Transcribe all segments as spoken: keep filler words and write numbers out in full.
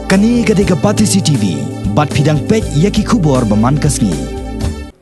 Kane ka dei ka Batesi T V, bad phi dang peit ïa ki khubor ba man ka sngi.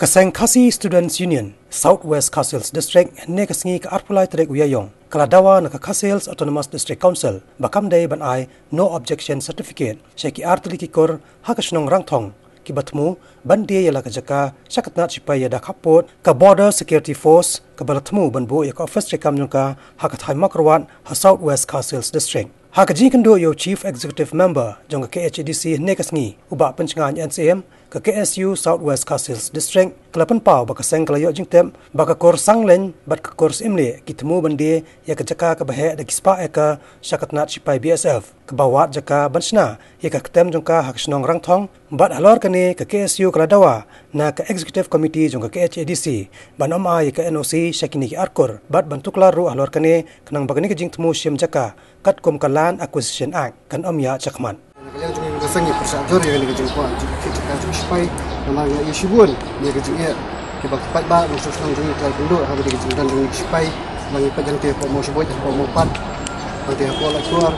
Ka seng Khasi Students Union, South West Khasi Hills District, hynne ka sngi ka arphew lai tarik u Ïaïong, ka la dawa na ka Khasi Hills Autonomous District Council, ba kam dei ban ai no objection certificate sha ki artylli ki kur ha ka shnong Rangthong, kiba thmu ban die ïa la ka jaka sha ka tnat shipai ïada khappud ka Border Security Force, kaba la thmu ban buh ïa ka ophis treikam jong ka ha ka thaiñ Mawkyrwat ha South West Khasi Hills District. Ha ka jingkynduh ïa u Chief Executive Member jong ka K H A D C hynne ka sngi, u Bah Pynshngain N C M, ka K S U South West Khasi Hills District ka la pynpaw ba ka seng ka la ïoh jingtip ba ka kur Sanglein bad ka kur Syiemlieh ki thmu ban die ïa ka jaka kaba heh da ki spah acre sha ka tnat shipai B S F, kaba wad jaka ban shna ïa ka ktem jong ka ha ka shnong Rangthong. Bad halor kane, ka K S U ka la dawa na ka Executive Committee jong ka K H A D C ban ym ai ïa ka N O C sha kine ki ar kur, bad ban tuklar ruh halor kane, khnang ba kane ka jingthmu shim jaka katkum ka Land Acquisition Act kan ym ïaid shakhmat. Na ka liang jong ngi ka seng ngi pyrshah jur ïa kane ka jingkwah jong ka jaka jong ki shipai, namar ngi ïohi shibun ïa ka jingeh kiba ki paidbah nongshong shnong jong ngi ki la ïakynduh ha kane ka jingdon jong ngi ki shipai, ba ngi peit hangtei hapoh Mawshbuit, hapoh Mawpat, hangtei hapoh Laitkor,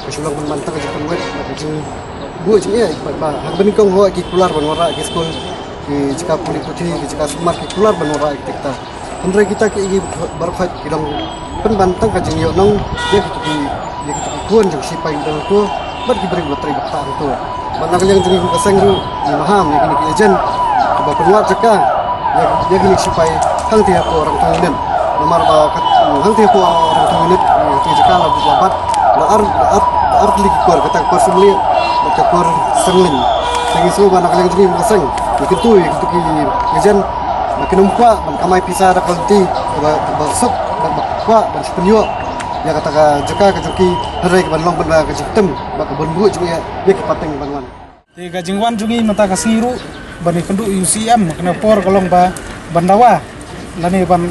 ka shu long ban man tang ka jingpynwit bad ka jingbuh jingeh ïa ki paidbah. Ha kaba nyngkong ho ki kular ban wanrah ki skul, ki jaka pule puthi, ki jaka sumar, ki kular ban wanrah ïa kita kita. Hynrei kita kiei kiei baroh khoit ki dang pynban tang ka jingïohnong ïa kito ki, ïa kito ki khun jong ki shipai ba dang tuh bad ki briew ba trei ba ktah hangto. Bad na ka liang jong ngi kum ka seng ruh ngi maham ïa kine ki agent kiba pynwad jaka ïa, ïa kine ki shipai hangtei hapoh Rangthong Unit. Namar ba kat, hangtei hapoh Rangthong Unit, ïa kine ki jaka la, la bat, la ar, la ar, la ar tylli ki kur, kata ka kur Syiemlieh bad ka kur Sanglein. Te ngi sngew ba na ka liang jong ngi kum ka seng ngi kyntu ïa kito ki agent ba kin ym kwah ban kamai pisa da ka lynti kaba, kaba suk, bad ba kwah ban sa pynïoh ïa kata ka jaka ka jong ki, hynrei ka ban long ban ba ka jingtem bad ka ban buh jingeh ïa ki pateng ban wan. Te ka jingwan jong ngi mynta ka sngi ruh ban ïakynduh ïa u C M, kane por ka long ba ban dawa lane ban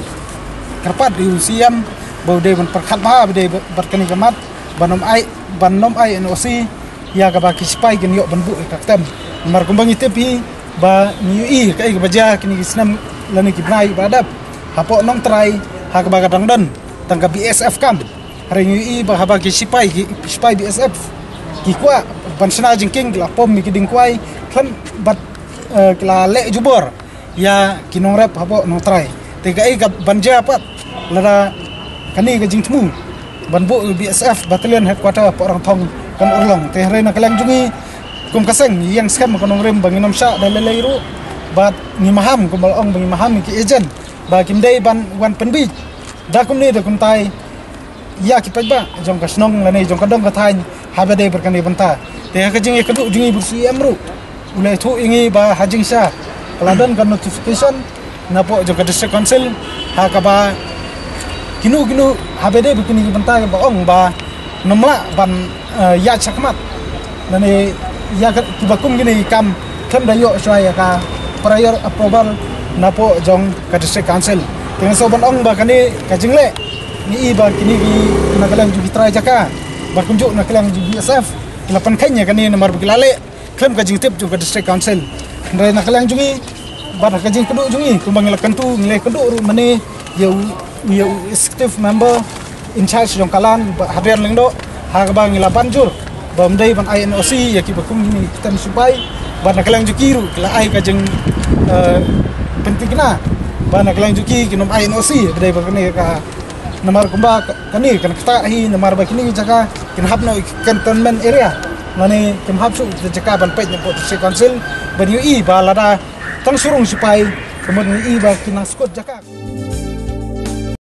kyrpad ïa u C M ba u dei ban pyrkhat bha ba dei bad kane ka mat ban ym ai, ban ym ai N O C ïa kaba ki shipai kin ïoh ban buh ïa ka ktem. Namar kumba ngi tip hi ba ngi ïohi kaei kaba jia kine ki snem lane ki bnai ba dep hapoh Nongtrai, ha kaba ka dang don tang ka B S F camp. Hynrei ngi ïohi ba haba ki shipai, ki shipai B S F ki kwah ban shna jingkieng, ki la pom ïa ki dieng kwai khlem bad, eh, ki la leh jubor ïa ki nongrep hapoh Nongtrai. Te kaei ka ban jia pat lada kane ka jingthmu ban buh B S F battalion headquarter hapoh Rangthong kan urlong? Te hynrei na ka liang jong ngi kum ka seng ngi ïeng skhem ka nongrim ba ngin ym shah da lei lei ruh, bad ngi maham, kumba la ong ba ngi maham ïa ki agent ba kim dei ban wan pynbiej da kumne da kumtai ïa ki paidbah jong ka shnong lane jong ka dong ka thaiñ haba dei bad kane ka bynta. Te ha ka jingïakynduh jong ngi bad u C M ruh u la ïathuh ïa ngi ba ha jingshisha ka la don ka notification napoh jong ka District Council ha kaba kino kino haba dei bad kine ki bynta kiba ong ba ngim lah ban, eh, ïaid shakhmat lane ïa ka, kiba kum kine ki kam khlem da ïoh shuwa ïa ka prior approval napoh jong ka District Council. Te nga sngew ban ong ba kane ka jingleh, ngi i ba kine ki na ka liang jong ki trai jaka bad kumjuh na ka liang jong ki B S F ki la pynkheiñ ïa kane namar ba ki la leh khlem ka jingtip jong ka District Council. Hynrei na ka liang jong ngi bad ha ka jingkynduh jong ngi, kumba ngi la kyntu, ngi la kynduh ruh mynne ïa u, ïa u Executive Member in charge jong ka Land, Bah Hadrian Lyngdoh, ha kaba ngi la ban jur ba ym dei ban ai N O C ïa kiba kum kine ki ktem shipai. Bad na ka liang jong ki ruh ki la ai ka jing, eh, pynthikna ba na ka liang jong ki kin ym ai N O C ïa ka dei ba kane ka, namar kumba ka, kane kan ktah hi namar ba kine ki jaka kin hap noh ïa ki cantonment area lane kim hap shuh ki jaka ban peit napoh District Council. Bad ngi ïohi ba lada tang shu rung shipai, ka mut ngi ïohi ba ki nang skud jaka.